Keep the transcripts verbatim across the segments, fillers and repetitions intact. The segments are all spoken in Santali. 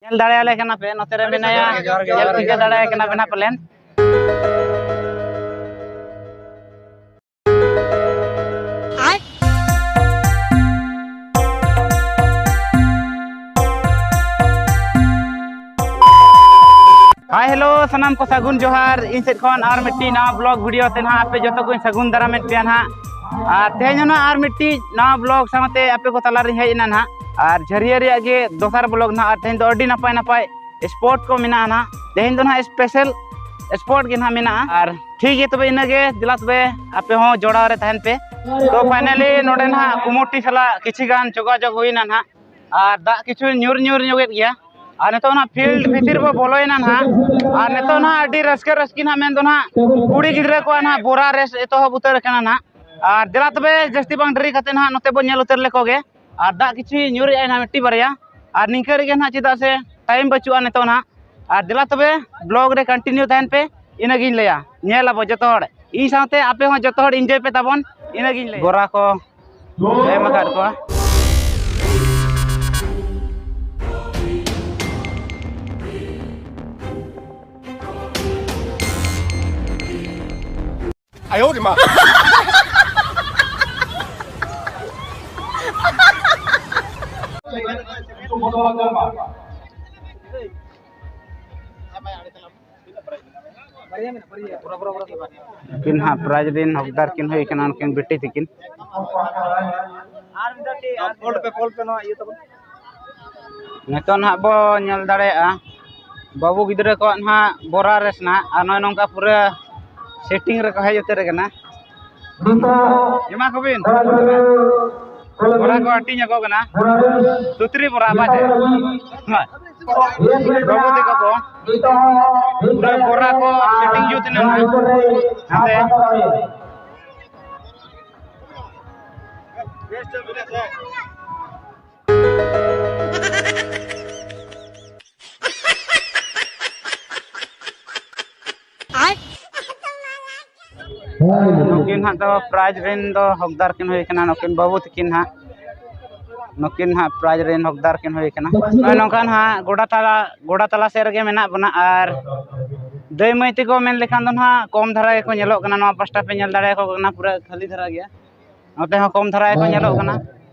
ᱧᱮᱞ ᱫᱟᱲᱮᱭᱟᱞᱮ ᱠᱟᱱᱟ ᱯᱮ, ᱱᱚᱛᱮ ᱨᱮ ᱢᱮᱱᱟᱭᱟ, ᱡᱚᱦᱟᱨ ᱜᱮ, ᱧᱮᱞ ᱡᱚᱦᱟᱨ ᱜᱮ, ᱴᱷᱤᱠᱟᱹ ᱡᱚᱦᱟᱨ ᱜᱮ᱾ ᱫᱟᱲᱮᱭᱟᱭ ᱠᱟᱱᱟ ᱯᱮ ᱱᱟᱜ ᱯᱟᱞᱮᱱ᱾ ᱦᱟᱭ ᱦᱮᱞᱳ, ᱥᱟᱱᱟᱢ ᱠᱚ ᱥᱟᱹᱜᱩᱱ ᱡᱚᱦᱟᱨ᱾ ᱤᱧ ᱥᱮᱫ ᱠᱷᱚᱱ ᱟᱨ ᱢᱤᱫᱴᱤᱡ ᱱᱟᱣᱟ ᱵᱞᱚᱜ ᱵᱷᱤᱰᱤᱭᱳ ᱛᱮ ᱱᱟᱦᱟᱜ ᱟᱯᱮ ᱡᱚᱛᱚ ᱠᱚᱧ ᱥᱟᱹᱜᱩᱱ ᱫᱟᱨᱟᱢᱮᱫ ᱯᱮᱭᱟ ᱱᱟᱦᱟᱜ᱾ ᱟᱨ ᱛᱮᱦᱮᱧ ᱦᱚᱸ ᱱᱟᱦᱟᱜ ᱟᱨ ᱢᱤᱫᱴᱤᱡ ᱱᱟᱣᱟ ᱵᱞᱚᱜ ᱥᱟᱶᱛᱮ ᱟᱯᱮ ᱠᱚ ᱛᱟᱞᱟᱨᱤᱧ ᱦᱮᱡ ᱮᱱᱟ ᱱᱟᱦᱟᱜ᱾ ᱟᱨ ᱡᱷᱟᱹᱨᱤᱭᱟᱹ ᱨᱮᱭᱟᱜ ᱜᱮ ᱫᱚᱥᱟᱨ ᱵᱞᱚᱜ ᱱᱟᱦᱟᱜ᱾ ᱟᱨ ᱛᱮᱦᱮᱧ ᱫᱚ ᱟᱹᱰᱤ ᱱᱟᱯᱟᱭ ᱱᱟᱯᱟᱭ ᱥᱯᱚᱴ ᱠᱚ ᱢᱮᱱᱟᱜᱼᱟ ᱱᱟᱦᱟᱜ᱾ ᱛᱮᱦᱮᱧ ᱫᱚ ᱱᱟᱦᱟᱜ ᱥᱯᱮᱥᱟᱞ ᱥᱯᱚᱴ ᱜᱮ ᱱᱟᱦᱟᱜ ᱢᱮᱱᱟᱜᱼᱟ᱾ ᱟᱨ ᱴᱷᱤᱠ ᱜᱮᱭᱟ, ᱛᱚᱵᱮ ᱤᱱᱟᱹᱜᱮ, ᱫᱮᱞᱟ ᱛᱚᱵᱮ ᱟᱯᱮ ᱦᱚᱸ ᱡᱚᱲᱟᱣ ᱨᱮ ᱛᱟᱦᱮᱱ ᱯᱮ᱾ ᱛᱚ ᱯᱷᱟᱭᱱᱟᱞᱤ ᱱᱚᱰᱮ ᱱᱟᱦᱟᱜ ᱠᱩᱢᱩᱴᱤ ᱥᱟᱞᱟᱜ ᱠᱤᱪᱷᱤ ᱜᱟᱱ ᱡᱳᱜᱟᱡᱳᱜᱽ ᱦᱩᱭᱱᱟ ᱱᱟᱦᱟᱜ᱾ ᱟᱨ ᱫᱟᱜ ᱠᱤᱪᱷᱩ ᱧᱩᱨ ᱧᱩᱨ ᱧᱚᱜᱮᱫ ᱜᱮᱭᱟ᱾ ᱟᱨ ᱱᱤᱛᱚᱜ ᱱᱟᱦᱟᱜ ᱯᱷᱤᱞᱰ ᱵᱷᱤᱛᱤᱨ ᱵᱚ ᱵᱚᱞᱚᱭᱮᱱᱟ ᱱᱟᱦᱟᱜ᱾ ᱟᱨ ᱱᱤᱛᱚᱜ ᱱᱟᱦᱟᱜ ᱟᱹᱰᱤ ᱨᱟᱹᱥᱠᱟᱹ ᱨᱟᱹᱥᱠᱤ ᱱᱟᱦᱟᱜ ᱢᱮᱱᱫᱚ ᱱᱟᱦᱟᱜ ᱠᱩᱲᱤ ᱜᱤᱫᱽᱨᱟᱹ ᱠᱚᱣᱟᱜ ᱱᱟᱦᱟᱜ ᱵᱚᱨᱟ ᱨᱮᱥ ᱮᱛᱚᱦᱚᱵ ᱩᱛᱟᱹᱨ ᱟᱠᱟᱱᱟ ᱱᱟᱦᱟᱜ᱾ ᱟᱨ ᱫᱮᱞᱟ ᱛᱚᱵᱮ ᱡᱟᱹᱥᱛᱤ ᱵᱟᱝ ᱰᱮᱨᱤ ᱠᱟᱛᱮ ᱱᱟᱦᱟᱜ ᱱᱚᱛᱮ ᱵᱚᱱ ᱧᱮᱞ ᱩᱛᱟᱹᱨ ᱞᱮᱠᱚ ᱜᱮ᱾ ᱟᱨ ᱫᱟᱜ ᱠᱤᱪᱷᱩᱭ ᱧᱩᱨᱮᱜᱼᱟᱭ ᱱᱟᱦᱟᱜ ᱢᱤᱫᱴᱤᱡ ᱵᱟᱨᱭᱟ᱾ ᱟᱨ ᱱᱤᱝᱠᱟᱹ ᱨᱮᱜᱮ ᱱᱟᱦᱟᱜ, ᱪᱮᱫᱟᱜ ᱥᱮ ᱴᱟᱭᱤᱢ ᱵᱟᱹᱪᱩᱜᱼᱟ ᱱᱤᱛᱚᱜ ᱱᱟᱦᱟᱜ᱾ ᱟᱨ ᱫᱮᱞᱟ ᱛᱚᱵᱮ ᱵᱞᱚᱜ ᱨᱮ ᱠᱚᱱᱴᱤᱱᱤᱭᱩ ᱛᱟᱦᱮᱱ ᱯᱮ, ᱤᱱᱟᱹᱜᱤᱧ ᱞᱟᱹᱭᱟ᱾ ᱧᱮᱞ ᱟᱵᱚ ᱡᱚᱛᱚ ᱦᱚᱲ, ᱤᱧ ᱥᱟᱶᱛᱮ ᱟᱯᱮ ᱦᱚᱸ ᱡᱚᱛᱚ ᱦᱚᱲ ᱤᱱᱡᱚᱭ ᱯᱮ ᱛᱟᱵᱚᱱ, ᱤᱱᱟᱹᱜᱤᱧ ᱞᱟᱹᱭᱟ᱾ ᱵᱚᱨᱟ ᱠᱚ ᱮᱢ ᱟᱠᱟᱫ ᱠᱚᱣᱟ᱾ ᱩᱱᱠᱤᱱ ᱦᱟᱸᱜ ᱯᱨᱟᱭᱤᱡᱽ ᱨᱮᱱ ᱦᱚᱠᱫᱟᱨ ᱠᱤᱱ ᱦᱩᱭ ᱠᱟᱱᱟ, ᱩᱱᱠᱤᱱ ᱵᱤᱴᱤ ᱛᱟᱹᱠᱤᱱ᱾ ᱱᱤᱛᱚᱜ ᱱᱟᱦᱟᱜ ᱵᱚ ᱧᱮᱞ ᱫᱟᱲᱮᱭᱟᱜᱼᱟ, ᱵᱟᱹᱵᱩ ᱜᱤᱫᱽᱨᱟᱹ ᱠᱚᱣᱟᱜ ᱱᱟᱦᱟᱜ ᱵᱚᱨᱟ ᱨᱮᱥ ᱱᱟᱦᱟᱜ, ᱟᱨ ᱱᱚᱜᱼᱚᱭ ᱱᱚᱝᱠᱟ ᱯᱩᱨᱟᱹ ᱥᱮᱴᱤᱝ ᱨᱮᱠᱚ ᱦᱮᱡ ᱩᱛᱟᱹᱨ ᱟᱠᱟᱱᱟ᱾ ᱮᱢᱟ ᱠᱚᱵᱤᱱ᱾ ᱵᱚᱨᱟ ᱠᱚ ᱦᱟᱹᱴᱤᱧ ᱟᱠᱚ ᱠᱟᱱᱟ᱾ ᱥᱩᱛᱨᱤ ᱵᱚᱨᱟ ᱵᱟᱪᱮ᱾ ᱵᱟᱹᱵᱩ ᱛᱟᱠᱚ ᱠᱚ ᱯᱩᱨᱟᱹ ᱵᱚᱨᱟ ᱠᱚ ᱥᱮᱴᱤᱝ ᱡᱩᱛ ᱮᱱᱟ ᱱᱟᱦᱟᱜ᱾ ᱦᱟᱱᱛᱮ᱾ ᱱᱩᱠᱤᱱ ᱦᱟᱸᱜ ᱫᱚ ᱯᱨᱟᱭᱤᱡᱽ ᱨᱮᱱ ᱫᱚ ᱦᱚᱠᱫᱟᱨ ᱠᱤᱱ ᱦᱩᱭ ᱠᱟᱱᱟ, ᱱᱩᱠᱤᱱ ᱵᱟᱹᱵᱩ ᱛᱟᱹᱠᱤᱱ ᱦᱟᱸᱜ᱾ ᱱᱩᱠᱤᱱ ᱦᱟᱸᱜ ᱯᱨᱟᱭᱤᱡᱽ ᱨᱮᱱ ᱦᱚᱠᱫᱟᱨ ᱠᱤᱱ ᱦᱩᱭ ᱠᱟᱱᱟ᱾ ᱱᱚᱜᱼᱚᱭ ᱱᱚᱝᱠᱟ ᱦᱟᱸᱜ ᱜᱚᱰᱟ ᱛᱟᱞᱟ, ᱜᱚᱰᱟ ᱛᱟᱞᱟ ᱥᱮᱫ ᱨᱮᱜᱮ ᱢᱮᱱᱟᱜ ᱵᱚᱱᱟ᱾ ᱟᱨ ᱫᱟᱹᱭ ᱢᱟᱹᱭ ᱛᱮᱠᱚ ᱢᱮᱱ ᱞᱮᱠᱷᱟᱱ ᱫᱚ ᱦᱟᱸᱜ ᱠᱚᱢ ᱫᱷᱟᱨᱟ ᱜᱮᱠᱚ ᱧᱮᱞᱚᱜ ᱠᱟᱱᱟ᱾ ᱱᱚᱣᱟ ᱯᱟᱥᱴᱟ ᱯᱮ ᱧᱮᱞ ᱫᱟᱲᱮᱭᱟᱠᱚ ᱠᱟᱱᱟ, ᱯᱩᱨᱟᱹ ᱠᱷᱟᱹᱞᱤ ᱫᱷᱟᱨᱟ ᱜᱮᱭᱟ᱾ ᱱᱚᱛᱮ ᱦᱚᱸ ᱠᱚᱢ ᱫᱷᱟᱨᱟ ᱜᱮᱠᱚ ᱧᱮᱞᱚᱜ ᱠᱟᱱᱟ᱾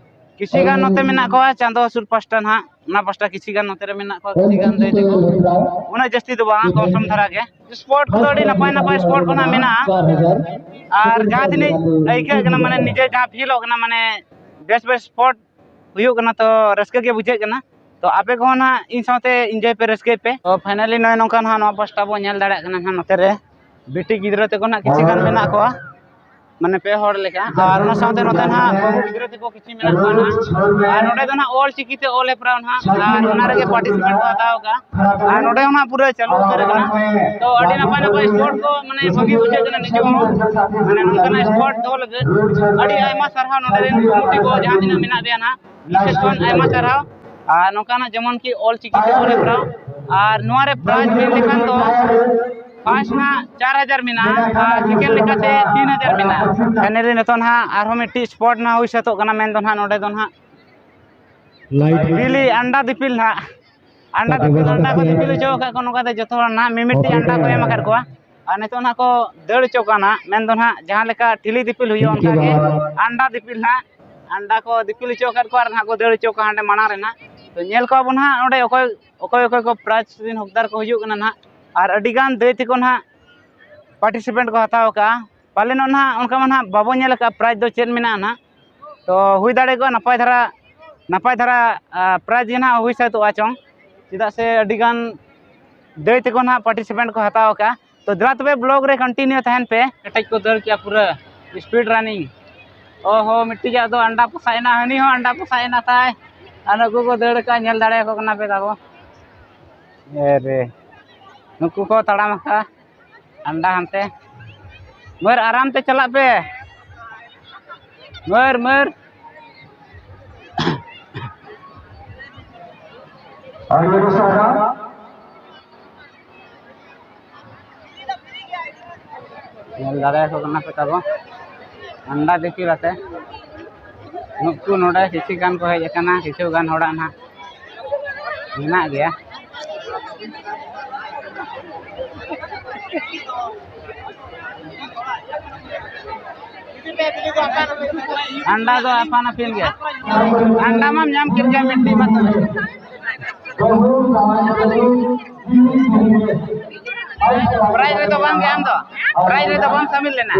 ᱠᱤᱪᱷᱤ ᱜᱟᱱ ᱱᱚᱛᱮ ᱢᱮᱱᱟᱜ ᱠᱚᱣᱟ ᱪᱟᱸᱫᱚ ᱦᱟᱹᱥᱩᱨ ᱯᱟᱥᱴᱟ ᱱᱟᱦᱟᱜ, ᱚᱱᱟ ᱯᱟᱥᱴᱟ ᱠᱤᱪᱷᱤ ᱜᱟᱱ ᱱᱚᱛᱮ ᱨᱮ ᱢᱮᱱᱟᱜ ᱠᱚᱣᱟ, ᱠᱤᱪᱷᱤ ᱜᱟᱱ ᱫᱟᱹᱭ ᱛᱟᱠᱚ᱾ ᱩᱱᱟᱹᱜ ᱡᱟᱹᱥᱛᱤ ᱫᱚ ᱵᱟᱝ, ᱠᱚᱢ ᱥᱚᱢ ᱫᱷᱟᱨᱟ ᱜᱮ᱾ ᱥᱯᱚᱴ ᱠᱚᱫᱚ ᱟᱹᱰᱤ ᱱᱟᱯᱟᱭ ᱱᱟᱯᱟᱭ ᱥᱯᱚᱴ ᱠᱚ ᱱᱟᱦᱟᱜ ᱢᱮᱱᱟᱜᱼᱟ᱾ ᱟᱨ ᱡᱟᱦᱟᱸ ᱛᱤᱱᱟᱹᱜ ᱟᱹᱭᱠᱟᱹᱜ ᱠᱟᱱᱟ, ᱢᱟᱱᱮ ᱱᱤᱡᱮ ᱡᱟᱦᱟᱸ ᱯᱷᱤᱞᱚᱜ ᱠᱟᱱᱟ, ᱢᱟᱱᱮ ᱵᱮᱥ ᱵᱮᱥ ᱥᱯᱚᱴ ᱦᱩᱭᱩᱜ ᱠᱟᱱᱟ, ᱛᱚ ᱨᱟᱹᱥᱠᱟᱹ ᱜᱮ ᱵᱩᱡᱷᱟᱹᱜ ᱠᱟᱱᱟ᱾ ᱛᱚ ᱟᱯᱮ ᱠᱚᱦᱚᱸ ᱱᱟᱦᱟᱜ ᱤᱧ ᱥᱟᱶᱛᱮ ᱤᱱᱡᱚᱭ ᱯᱮ, ᱨᱟᱹᱥᱠᱟᱹᱭ ᱯᱮ᱾ ᱛᱚ ᱯᱷᱟᱭᱱᱟᱞᱤ ᱱᱚᱜᱼᱚᱭ ᱱᱚᱝᱠᱟ ᱱᱟᱦᱟᱜ ᱱᱚᱣᱟ ᱯᱟᱥᱴᱟ ᱵᱚᱱ ᱧᱮᱞ ᱫᱟᱲᱮᱭᱟᱜ ᱠᱟᱱᱟ ᱱᱟᱦᱟᱜ, ᱱᱚᱛᱮ ᱨᱮ ᱵᱤᱴᱤ ᱜᱤᱫᱽᱨᱟᱹ ᱛᱟᱠᱚ ᱱᱟᱦᱟᱜ ᱠᱤᱪᱷᱩ ᱜᱟᱱ ᱢᱮᱱᱟᱜ ᱠᱚᱣᱟ, ᱢᱟᱱᱮ ᱯᱮ ᱦᱚᱲ ᱞᱮᱠᱟ᱾ ᱟᱨ ᱚᱱᱟ ᱥᱟᱶᱛᱮ ᱱᱚᱛᱮ ᱱᱟᱦᱟᱜ ᱵᱟᱹᱵᱩ ᱜᱤᱫᱽᱨᱟᱹ ᱛᱟᱠᱚ ᱠᱤᱪᱷᱩ ᱢᱮᱱᱟᱜ ᱠᱚᱣᱟ ᱱᱟᱦᱟᱜ᱾ ᱟᱨ ᱱᱚᱰᱮ ᱫᱚ ᱱᱟᱦᱟᱜ ᱚᱞ ᱪᱤᱠᱤ ᱛᱮ ᱚᱞ ᱦᱮᱯᱨᱟᱣ ᱱᱟᱦᱟᱜ, ᱟᱨ ᱚᱱᱟ ᱨᱮᱜᱮ ᱯᱟᱨᱴᱤᱥᱤᱯᱮᱴ ᱠᱚ ᱦᱟᱛᱟᱣ ᱟᱠᱟᱫᱼᱟ᱾ ᱟᱨ ᱱᱚᱰᱮ ᱦᱚᱸ ᱱᱟᱦᱟᱜ ᱯᱩᱨᱟᱹ ᱪᱟᱹᱞᱩ ᱩᱛᱟᱹᱨ ᱟᱠᱟᱱᱟ᱾ ᱛᱚ ᱟᱹᱰᱤ ᱱᱟᱯᱟᱭ ᱱᱟᱯᱟᱭ ᱥᱯᱚᱴ ᱠᱚ, ᱢᱟᱱᱮ ᱵᱷᱟᱹᱜᱤ ᱵᱩᱡᱷᱟᱹᱜ ᱠᱟᱱᱟ ᱱᱤᱡᱮ ᱦᱚᱸ, ᱢᱟᱱᱮ ᱱᱚᱝᱠᱟᱱᱟᱜ ᱥᱯᱚᱴ ᱫᱚᱦᱚ ᱞᱟᱹᱜᱤᱫ᱾ ᱟᱹᱰᱤ ᱟᱭᱢᱟ ᱥᱟᱨᱦᱟᱣ ᱱᱚᱰᱮ ᱨᱮᱱ ᱠᱚᱢᱤᱴᱤ ᱠᱚ, ᱡᱟᱦᱟᱸ ᱛᱤᱱᱟᱹᱜ ᱢᱮᱱᱟᱜ ᱯᱮᱭᱟ ᱱᱟᱦᱟᱜ, ᱵᱤᱥᱮᱥ ᱠᱚᱨᱮ ᱟᱭᱢᱟ ᱥᱟᱨᱦᱟᱣ᱾ ᱟᱨ ᱱᱚᱝᱠᱟᱱᱟᱜ ᱡᱮᱢᱚᱱ ᱠᱤ ᱚᱞ ᱪᱤᱠᱤ ᱛᱮ ᱚᱞ ᱦᱮᱯᱨᱟᱣ, ᱟᱨ ᱱᱚᱣᱟ ᱨᱮ ᱯᱨᱟᱭᱤᱡᱽ ᱢᱮᱱ ᱞᱮᱠᱷᱟᱱ ᱫᱚ ᱯᱷᱟᱥᱴ ᱱᱟᱦᱟᱜ ᱪᱟᱨ ᱦᱟᱡᱟᱨ ᱢᱮᱱᱟᱜᱼᱟ, ᱟᱨ ᱥᱮᱠᱮᱱᱰ ᱞᱮᱠᱟᱛᱮ ᱛᱤᱱ ᱦᱟᱡᱟᱨ ᱢᱮᱱᱟᱜᱼᱟ᱾ ᱯᱷᱟᱭᱱᱟᱞᱤ ᱱᱤᱛᱚᱜ ᱱᱟᱦᱟᱜ ᱟᱨᱦᱚᱸ ᱢᱤᱫᱴᱤᱡ ᱥᱯᱚᱴ ᱱᱟᱦᱟᱜ ᱦᱩᱭ ᱥᱟᱹᱛᱚᱜ ᱠᱟᱱᱟ, ᱢᱮᱱᱫᱚ ᱱᱟᱦᱟᱜ ᱱᱚᱰᱮ ᱫᱚ ᱱᱟᱦᱟᱜ ᱵᱤᱞᱤ ᱟᱱᱰᱟ ᱫᱤᱯᱤᱞ ᱱᱟᱦᱟᱜ, ᱟᱱᱰᱟ ᱫᱤᱯᱤᱞ, ᱟᱱᱰᱟ ᱠᱚ ᱫᱤᱯᱤᱞ ᱦᱚᱪᱚ ᱟᱠᱟᱫ ᱠᱚ ᱱᱚᱝᱠᱟ ᱛᱮ ᱡᱚᱛᱚ ᱦᱚᱲ ᱱᱟᱦᱟᱜ ᱢᱤᱢᱤᱫᱴᱤᱡ ᱟᱱᱰᱟ ᱠᱚ ᱮᱢ ᱟᱠᱟᱫ ᱠᱚᱣᱟ᱾ ᱟᱨ ᱱᱤᱛᱚᱜ ᱱᱟᱦᱟᱜ ᱠᱚ ᱫᱟᱹᱲ ᱦᱚᱪᱚ ᱠᱟᱱᱟ, ᱢᱮᱱᱫᱚ ᱱᱟᱦᱟᱜ ᱡᱟᱦᱟᱸ ᱞᱮᱠᱟ ᱴᱷᱤᱞᱤ ᱫᱤᱯᱤᱞ ᱦᱩᱭᱩᱜᱼᱟ ᱚᱱᱠᱟ ᱜᱮ ᱟᱱᱰᱟ ᱫᱤᱯᱤᱞ ᱱᱟᱦᱟᱜ, ᱟᱱᱰᱟ ᱠᱚ ᱫᱤᱯᱤᱞ ᱦᱚᱪᱚ ᱟᱠᱟᱫ ᱠᱚᱣᱟ ᱟᱨ ᱱᱟᱦᱟᱜ ᱠᱚ ᱫᱟᱹᱲ ᱦᱚᱪᱚ ᱠᱟᱜᱼᱟ ᱦᱟᱸᱰᱮ ᱢᱟᱲᱟᱝ ᱨᱮ ᱱᱟᱦᱟᱜ᱾ ᱛᱚ ᱧᱮᱞ ᱠᱚᱣᱟ ᱵᱚᱱ ᱱᱟᱦᱟᱜ ᱚᱸᱰᱮ ᱚᱠᱚᱭ, ᱚᱠᱚᱭ ᱚᱠᱚᱭ ᱠᱚ ᱯᱨᱟᱭᱤᱡᱽ ᱨᱮᱱ ᱦᱚᱠᱫᱟᱨ ᱠᱚ ᱦᱩᱭᱩᱜ ᱠᱟᱱᱟ ᱱᱟᱦᱟᱜ᱾ ᱟᱨ ᱟᱹᱰᱤ ᱜᱟᱱ ᱫᱟᱹᱭ ᱛᱟᱠᱚ ᱱᱟᱦᱟᱜ ᱯᱟᱨᱴᱤᱥᱤᱯᱮᱴ ᱠᱚ ᱦᱟᱛᱟᱣ ᱟᱠᱟᱫᱼᱟ᱾ ᱯᱟᱞᱮᱱᱚᱜ ᱱᱟᱦᱟᱜ ᱚᱱᱠᱟ ᱢᱟ ᱱᱟᱦᱟᱜ ᱵᱟᱵᱚ ᱧᱮᱞ ᱟᱠᱟᱫᱼᱟ ᱯᱨᱟᱭᱤᱡᱽ ᱫᱚ ᱪᱮᱫ ᱢᱮᱱᱟᱜᱼᱟ ᱱᱟᱦᱟᱜ᱾ ᱛᱚ ᱦᱩᱭ ᱫᱟᱲᱮ ᱠᱚᱜᱼᱟ ᱱᱟᱯᱟᱭ ᱫᱷᱟᱨᱟ, ᱱᱟᱯᱟᱭ ᱫᱷᱟᱨᱟ, ᱟ, ᱯᱨᱟᱭᱤᱡᱽ ᱜᱮ ᱱᱟᱦᱟᱜ ᱦᱩᱭ ᱥᱟᱹᱛᱚᱜᱼᱟ ᱪᱚᱝ, ᱪᱮᱫᱟᱜ ᱥᱮ ᱟᱹᱰᱤ ᱜᱟᱱ ᱫᱟᱹᱭ ᱛᱟᱠᱚ ᱱᱟᱦᱟᱜ ᱯᱟᱨᱴᱤᱥᱤᱯᱮᱴ ᱠᱚ ᱦᱟᱛᱟᱣ ᱟᱠᱟᱫᱼᱟ᱾ ᱛᱚ ᱫᱮᱞᱟ ᱛᱚᱵᱮ ᱵᱞᱚᱜ ᱨᱮ ᱠᱚᱱᱴᱤᱱᱤᱭᱩ ᱛᱟᱦᱮᱱ ᱯᱮ᱾ ᱠᱮᱴᱮᱡ ᱠᱚ ᱫᱟᱹᱲ ᱠᱮᱜᱼᱟ ᱯᱩᱨᱟᱹ ᱥᱯᱤᱰ ᱨᱟᱱᱤᱝ᱾ ᱚ ᱦᱚ, ᱢᱤᱫᱴᱤᱡᱟᱜ ᱫᱚ ᱟᱱᱰᱟ ᱯᱚᱥᱟᱜ ᱮᱱᱟ, ᱦᱟᱹᱱᱤ ᱦᱚᱸ ᱟᱱᱰᱟ ᱯᱚᱥᱟᱜ ᱮᱱᱟ ᱛᱟᱭ᱾ ᱟᱨ ᱱᱩᱠᱩ ᱠᱚ ᱫᱟᱹᱲ ᱟᱠᱟᱫᱼᱟ, ᱧᱮᱞ ᱫᱟᱲᱮᱭᱟᱠᱚ ᱠᱟᱱᱟ ᱯᱮ ᱛᱟᱵᱚ᱾ ᱮ ᱨᱮ, ᱱᱩᱠᱩ ᱠᱚ ᱛᱟᱲᱟᱢ ᱟᱠᱟᱫᱼᱟ ᱟᱱᱰᱟ ᱦᱟᱱᱛᱮ᱾ ᱢᱟᱹᱨ, ᱟᱨᱟᱢ ᱛᱮ ᱪᱟᱞᱟᱜ ᱯᱮ᱾ ᱢᱟᱹᱨ, ᱢᱟᱹᱨ᱾ ᱟᱹᱰᱤ ᱟᱹᱰᱤ ᱥᱟᱨᱦᱟᱣ᱾ ᱧᱮᱞ ᱫᱟᱲᱮᱭᱟᱠᱚ ᱠᱟᱱᱟ ᱯᱮ ᱛᱟᱵᱚ ᱟᱱᱰᱟ ᱫᱤᱯᱤᱞ ᱟᱛᱮ᱾ ᱱᱩᱠᱩ ᱱᱚᱰᱮ ᱠᱤᱪᱷᱩ ᱜᱟᱱ ᱠᱚ ᱦᱮᱡ ᱟᱠᱟᱱᱟ, ᱠᱤᱪᱷᱩ ᱜᱟᱱ ᱦᱚᱲᱟᱜ ᱱᱟᱦᱟᱜ ᱢᱮᱱᱟᱜ ᱜᱮᱭᱟ᱾ ᱟᱱᱰᱟ ᱫᱚ ᱟᱯᱟᱱ ᱟᱹᱯᱤᱱ ᱜᱮ᱾ ᱟᱱᱰᱟ ᱢᱟᱢ ᱧᱟᱢ ᱠᱮᱫ ᱜᱮᱭᱟ, ᱢᱤᱫᱴᱤᱡ ᱢᱟ ᱛᱚᱵᱮ᱾ ᱯᱨᱟᱭᱤᱡᱽ ᱨᱮᱫᱚ ᱵᱟᱝ ᱜᱮ ᱟᱢ ᱫᱚ? ᱯᱨᱟᱭᱤᱡᱽ ᱨᱮᱫᱚ ᱵᱟᱢ ᱥᱟᱢᱤᱞ ᱞᱮᱱᱟ?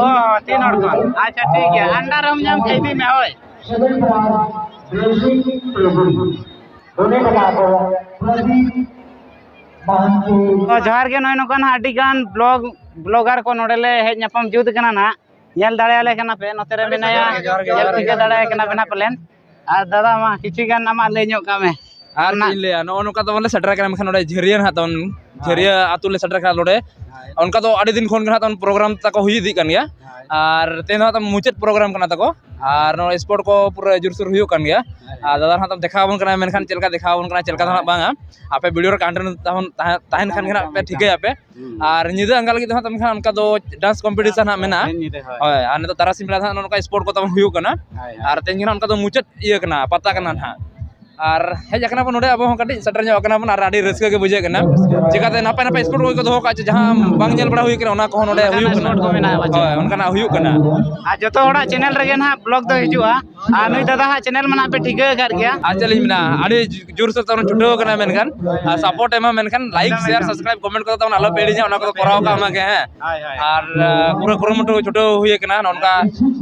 ᱚ, ᱛᱤᱱ ᱦᱚᱲ ᱠᱷᱚᱱ? ᱟᱪᱪᱷᱟ, ᱴᱷᱤᱠ ᱜᱮᱭᱟ, ᱟᱱᱰᱟ ᱨᱮᱦᱚᱸᱢ ᱧᱟᱢ ᱠᱮᱫ, ᱤᱫᱤ ᱢᱮ, ᱦᱳᱭ᱾ ᱛᱚ, ᱡᱚᱦᱟᱨ ᱜᱮ, ᱱᱚᱜᱼᱚᱭ ᱱᱚᱝᱠᱟ ᱱᱟᱦᱟᱜ ᱟᱹᱰᱤ ᱜᱟᱱ ᱵᱞᱚᱜ, ᱵᱞᱚᱜᱟᱨ ᱠᱚ ᱱᱚᱰᱮ ᱞᱮ ᱦᱮᱡ ᱧᱟᱯᱟᱢ ᱡᱩᱛ ᱠᱟᱱᱟ ᱱᱟᱦᱟᱜ᱾ ᱧᱮᱞ ᱫᱟᱲᱮᱭᱟᱞᱮ ᱠᱟᱱᱟ ᱯᱮ, ᱱᱚᱛᱮ ᱨᱮ ᱢᱮᱱᱟᱭᱟ, ᱡᱚᱦᱟᱨ ᱜᱮ, ᱡᱚᱦᱟᱨ ᱜᱮ, ᱧᱮᱞ ᱡᱚᱦᱟᱨ ᱜᱮ, ᱴᱷᱤᱠᱟᱹ ᱡᱚᱦᱟᱨ ᱜᱮ᱾ ᱫᱟᱲᱮᱭᱟᱭ ᱠᱟᱱᱟ ᱯᱮ ᱱᱟᱦᱟᱜ ᱯᱟᱞᱮᱱ᱾ ᱟᱨ ᱫᱟᱫᱟ, ᱢᱟ ᱠᱤᱪᱷᱩ ᱜᱟᱱ ᱟᱢᱟᱜ ᱞᱟᱹᱭ ᱧᱚᱜ ᱠᱟᱜ ᱢᱮ᱾ ᱟᱨ ᱚᱱᱟ ᱪᱮᱫ ᱤᱧ ᱞᱟᱹᱭᱟ, ᱱᱚᱜᱼᱚ ᱱᱚᱝᱠᱟ ᱛᱟᱵᱚᱱ ᱞᱮ ᱥᱮᱴᱮᱨ ᱟᱠᱟᱱᱟ, ᱢᱮᱱᱠᱷᱟᱱ ᱱᱚᱰᱮ ᱡᱷᱟᱹᱨᱤᱭᱟᱹ ᱱᱟᱦᱟᱜ ᱛᱟᱵᱚᱱ, ᱦᱳᱭ᱾ ᱡᱷᱟᱹᱨᱤᱭᱟᱹ ᱟᱹᱛᱩ ᱞᱮ ᱥᱮᱴᱮᱨ ᱟᱠᱟᱱᱟ ᱱᱚᱰᱮ᱾ ᱦᱳᱭ᱾ ᱚᱱᱠᱟ ᱫᱚ ᱟᱹᱰᱤ ᱫᱤᱱ ᱠᱷᱚᱱ ᱜᱮ ᱱᱟᱦᱟᱜ ᱛᱟᱵᱚᱱ ᱯᱨᱳᱜᱨᱟᱢ ᱛᱟᱠᱚ ᱦᱩᱭ ᱤᱫᱤᱜ ᱠᱟᱱ ᱜᱮᱭᱟ᱾ ᱦᱳᱭ᱾ ᱟᱨ ᱛᱮᱦᱮᱧ ᱫᱚ ᱱᱟᱦᱟᱜ ᱛᱟᱵᱚᱱ ᱢᱩᱪᱟᱹᱫ ᱯᱨᱳᱜᱨᱟᱢ ᱠᱟᱱᱟ ᱛᱟᱠᱚ᱾ ᱟᱨ ᱱᱚᱣᱟ ᱥᱯᱳᱨᱴ ᱠᱚ ᱯᱩᱨᱟᱹ ᱡᱳᱨᱥᱳᱨ ᱦᱩᱭᱩᱜ ᱠᱟᱱ ᱜᱮᱭᱟ᱾ ᱦᱳᱭ᱾ ᱟᱨ ᱫᱟᱫᱟ ᱱᱟᱦᱟᱜ ᱛᱟᱵᱚᱱ ᱫᱮᱠᱷᱟᱣ ᱟᱵᱚᱱ ᱠᱟᱱᱟ, ᱢᱮᱱᱠᱷᱟᱱ ᱪᱮᱫ ᱞᱮᱠᱟ ᱫᱮᱠᱷᱟᱣ ᱟᱵᱚᱱ ᱠᱟᱱᱟ, ᱪᱮᱫ ᱞᱮᱠᱟ ᱫᱚ ᱱᱟᱦᱟᱜ ᱵᱟᱝᱟ᱾ ᱟᱯᱮ ᱵᱷᱤᱰᱤᱭᱳ ᱨᱮ ᱠᱚᱱᱴᱤᱱᱤᱭᱩ ᱛᱟᱵᱚᱱ ᱛᱟᱦᱮᱸ, ᱛᱟᱦᱮᱱ ᱠᱷᱟᱱ ᱜᱮ ᱱᱟᱦᱟᱜ ᱯᱮ ᱴᱷᱤᱠᱟᱹᱭᱟ ᱯᱮ᱾ ᱦᱩᱸ᱾ ᱟᱨ ᱧᱤᱫᱟᱹ ᱟᱸᱜᱟ ᱞᱟᱹᱜᱤᱫ ᱫᱚ ᱦᱟᱸᱜ ᱛᱟᱵᱚᱱ ᱠᱷᱟᱱ ᱚᱱᱠᱟ ᱫᱚ ᱰᱟᱱᱥ ᱠᱚᱢᱯᱤᱴᱤᱥᱚᱱ ᱦᱟᱸᱜ ᱢᱮᱱᱟᱜᱼᱟ᱾ ᱛᱮᱦᱮᱧ ᱧᱤᱫᱟᱹ, ᱦᱳᱭ᱾ ᱦᱳᱭ, ᱟᱨ ᱱᱤᱛᱚᱜ ᱛᱟᱨᱟᱥᱤᱧ ᱵᱮᱲᱟ ᱫᱚ ᱦᱟᱸᱜ ᱱᱚᱜᱼᱚ ᱱᱚᱝᱠᱟ ᱥᱯᱳᱨᱴ ᱠᱚ ᱛᱟᱵᱚᱱ ᱦᱩᱭᱩᱜ ᱠᱟᱱᱟ᱾ ᱦᱳᱭ, ᱦᱳᱭ᱾ ᱟᱨ ᱛᱮᱦᱮᱧ ᱜᱮ ᱦᱟᱸᱜ ᱚᱱᱠᱟ ᱫᱚ ᱢᱩᱪᱟᱹᱫ ᱤᱭᱟᱹ ᱠᱟᱱᱟ, ᱯᱟᱛᱟ ᱠᱟᱱᱟ ᱱᱟᱦᱟᱜ᱾ ᱟᱨ ᱦᱮᱡ ᱟᱠᱟᱱᱟ ᱵᱚᱱ ᱱᱚᱰᱮ, ᱟᱵᱚ ᱦᱚᱸ ᱠᱟᱹᱴᱤᱡ ᱥᱮᱴᱮᱨ ᱧᱚᱜ ᱟᱠᱟᱱᱟ ᱵᱚᱱ, ᱟᱨ ᱟᱹᱰᱤ ᱨᱟᱹᱥᱠᱟᱹ ᱜᱮ ᱵᱩᱡᱷᱟᱹᱜ ᱠᱟᱱᱟ᱾ ᱪᱤᱠᱟᱹᱛᱮ ᱱᱟᱯᱟᱭ ᱱᱟᱯᱟᱭ ᱥᱯᱳᱨᱴ ᱠᱚ ᱫᱚᱦᱚ ᱠᱟᱜᱼᱟ, ᱡᱟᱦᱟᱸ ᱵᱟᱝ ᱧᱮᱞ ᱵᱟᱲᱟ ᱦᱩᱭ ᱠᱟᱱᱟ, ᱚᱱᱟ ᱠᱚᱦᱚᱸ ᱱᱚᱰᱮ ᱚᱱᱠᱟᱱᱟᱜ ᱦᱩᱭᱩᱜ ᱠᱟᱱᱟ᱾ ᱥᱯᱳᱨᱴ ᱠᱚ ᱢᱮᱱᱟᱜᱼᱟ, ᱵᱟᱪᱮ? ᱦᱳᱭ, ᱚᱱᱠᱟᱱᱟᱜ ᱦᱩᱭᱩᱜ ᱠᱟᱱᱟ᱾ ᱟᱨ ᱡᱚᱛᱚ ᱦᱚᱲᱟᱜ ᱪᱮᱱᱮᱞ ᱨᱮᱜᱮ ᱱᱟᱦᱟᱜ ᱵᱞᱚᱜ ᱫᱚ ᱦᱤᱡᱩᱜᱼᱟ᱾ ᱟᱨ ᱱᱩᱭ ᱫᱟᱫᱟ ᱦᱟᱸᱜ ᱪᱮᱱᱮᱞ ᱢᱟ ᱱᱟᱦᱟᱜ ᱯᱮ ᱴᱷᱤᱠᱟᱹ ᱟᱠᱟᱫ ᱜᱮᱭᱟ᱾ ᱟᱨ ᱪᱮᱫ ᱞᱤᱧ ᱢᱮᱱᱟ, ᱟᱹᱰᱤ ᱡᱳᱨᱥᱳᱨ ᱛᱟᱵᱚᱱ ᱪᱷᱩᱴᱟᱹᱣ ᱠᱟᱱᱟ, ᱢᱮᱱᱠᱷᱟᱱ ᱟᱨ ᱥᱟᱯᱳᱨᱴ ᱮᱢᱟ, ᱢᱮᱱᱠᱷᱟᱱ ᱞᱟᱭᱤᱠ, ᱮᱠᱫᱚᱢ, ᱥᱮᱭᱟᱨ, ᱮᱠᱫᱚᱢ᱾ ᱥᱟᱵᱥᱠᱨᱟᱭᱤᱵ, ᱠᱚᱢᱮᱱᱴ ᱠᱚᱫᱚ ᱛᱟᱵᱚᱱ ᱟᱞᱚ ᱯᱮ ᱦᱤᱲᱤᱧᱟ, ᱚᱱᱟ ᱠᱚᱫᱚ ᱠᱚᱨᱟᱣ ᱠᱟᱜ ᱢᱟ ᱜᱮ, ᱦᱮᱸ᱾ ᱦᱳᱭ, ᱦᱳᱭ᱾ ᱟᱨ, ᱟᱸ, ᱯᱩᱨᱟᱹ ᱠᱩᱨᱩᱢᱩᱴᱩ ᱪᱷᱩᱴᱟᱹᱣ ᱦᱩᱭ ᱟᱠᱟᱱᱟ ᱱᱚᱜᱼᱚ ᱱᱚᱝᱠᱟ᱾